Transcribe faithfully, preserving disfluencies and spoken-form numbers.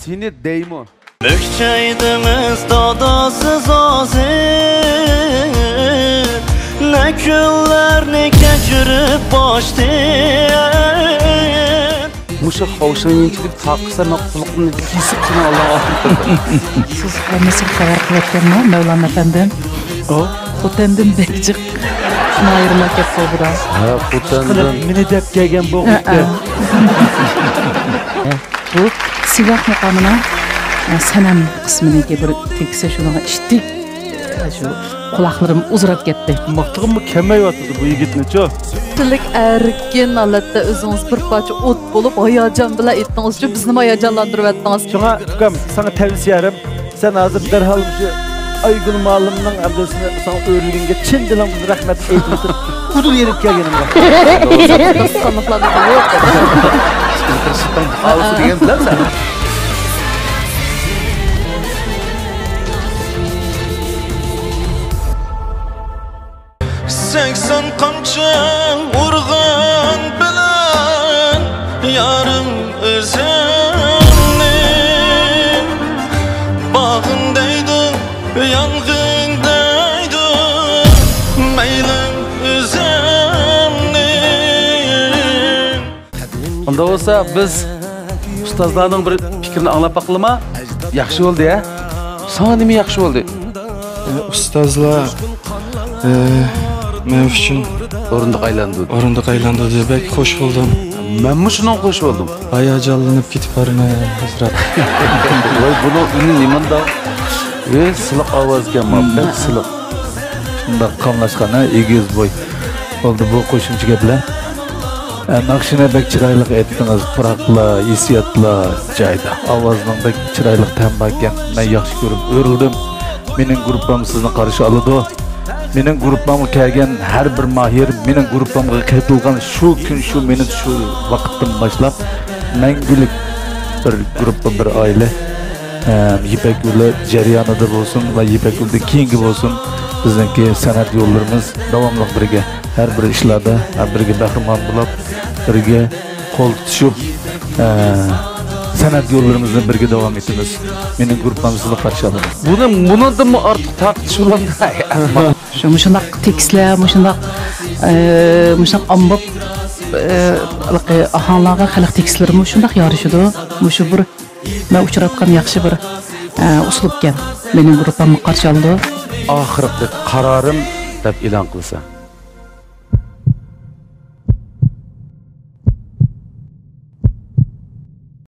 يېنى دەيمۇ؟ مۈكچەيدىڭىز داداسىز ھازىر، نە كۈنلەرنى كەچۈرۈپ ئاشتىن. مۇشۇ خاۋشاڭيىنچىلىك تاقىسا مەن قۇلىقىمنى كېسىپ سېنىڭ ئالدىڭغا ئاپىرىپ قويدۇم. سىز ھەممىسىگە خەۋەر قىلىۋەتكەنما، مەۋلانا ئەپەندىم؟ ئۇ؟ خوتەندىن بەك جىق ناھىيەلەر كەپ قالدىدا. ھە، خوتەندىن. مېنى دەپ كەلگەن بۇ ھە، قىز. ھە. بۇ سىۋاھ مۇقامىنىڭ، ئە، سەنەم قىسمىنىڭكى بىر تېكىستى شۇنىڭغا ئىشتى. شۇ قۇلاقلىرىم ئۇزىراپ كەتتى. ماختىغۇممۇ كەلمەيۋاتىدۇ بۇ يىگىتنىچۇ. تىلىك ئەركىن ھالەتتە ئۆزىڭىز بىر پارچە ئوت بولۇپ، ھاياجان بىلەن ئېيتتىڭىزچۇ، بىزنىمۇ ھاياجانلاندۇرۇۋەتتىڭىز. شۇڭا ئۇكام، ساڭا تەۋسىيەم، سەن ھازىر دەرھال مۇشۇ ئايگۈل مۇئەللىمنىڭ ھەمدە سېنى، ساڭا ئۆرۈلگەنگە چىن دىلىڭدىن رەھمەت ئېيتىۋېتىپ، ئۇدۇل يېنىپ كەلگىنىڭگە. داستانلىقلارنى قويۇپ. قالسا دېگەن بىلەمسەن؟ سەكسەن قامچا ئۇرغان بىلەن يارىم ئۆزۈمنى، باغرىم دەيدۇ، يانغىن دەيدۇ، مەيلىم ئۆزۈمنى. ئۇنداق بولسا، بىز ئۇستازلارنىڭ بىر پىكرىنى ئاڭلاپ باقىلىما؟ ياخشى بولدى، ھە؟ ساڭا نېمە ياخشى بولدى؟ ئۇستازلار، ئە، مەن ئۈچۈن ئورۇندۇق ئايلاندۇردى. ئورۇندۇق ئايلاندۇردى. بەك خوش بولدۇم. مەنمۇ شۇنىڭغا خوش بولدۇم. ھاياجانلىنىپ كېتىپ بارىمەن، ھەسرەت. ۋاي، بۇنىڭ ئۈنى نېمانداق؟ ئى، سىلىق ئاۋازكەن، بەك سىلىق. شۇنداق قاملاشقان، ھە، ئېگىز بوي. بولدى، بۇ قوشۇمچە گەپلەر. ئە، ناخشىنى بەك چىرايلىق ئېيتتىڭىز، پۇراقلار، ھېسسىياتلار جايىدا. ئاۋازنىڭ بەك چىرايلىق تەم باركەن. مەن ياخشى كۆرۈپ ئۆرۈلدۈم. مېنىڭ گۇرۇپپام سىزنى قارشى ئالىدۇ. مېنىڭ گۇرۇپپامغا كەلگەن ھەر بىر ماھىر، مېنىڭ گۇرۇپپامغا قېتىلغان شۇ كۈن، شۇ مىنۇت، شۇ ۋاقىتتىن باشلاپ مەڭگۈلۈك بىر گۇرۇپپا، بىر ئائىلە. ئە، يىپەك يولى جەريانىدا بولسۇن ۋە يىپەك يولىدىن كېيىنكى بولسۇن، بىزنىڭكى سەنئەت يوللىرىمىز داۋاملىق بىرگە، ھەر بىر ئىشلاردا، ھە، بىرگە بەھرىمەن بولۇپ، بىرگە قول تۇتۇشۇپ، ئە، سەنئەت يوللىرىمىزنى بىرگە داۋام ئېتىمىز. مېنىڭ گۇرۇپپام سىزنى قارشى ئالىدۇ. بۇنى، بۇنىڭدىنمۇ ئارتۇق تارقىتىش بولامدۇ؟ شۇ، مۇشۇنداق تېكىستلەر، مۇشۇنداق، ئە، مۇشۇنداق ئامباپ، ئە، ئاھاڭلارغا خەلق تېكىستلىرىمۇ شۇنداق يارىشىدۇ. مۇشۇ بىر مەن ئۇچراتقان ياخشى بىر، ئە، ئۇسلۇبكەن. مېنىڭ گۇرۇپپاممۇ قارشى ئالىدۇ. ئاخىرقى قارارىم دەپ ئېلان قىلسا.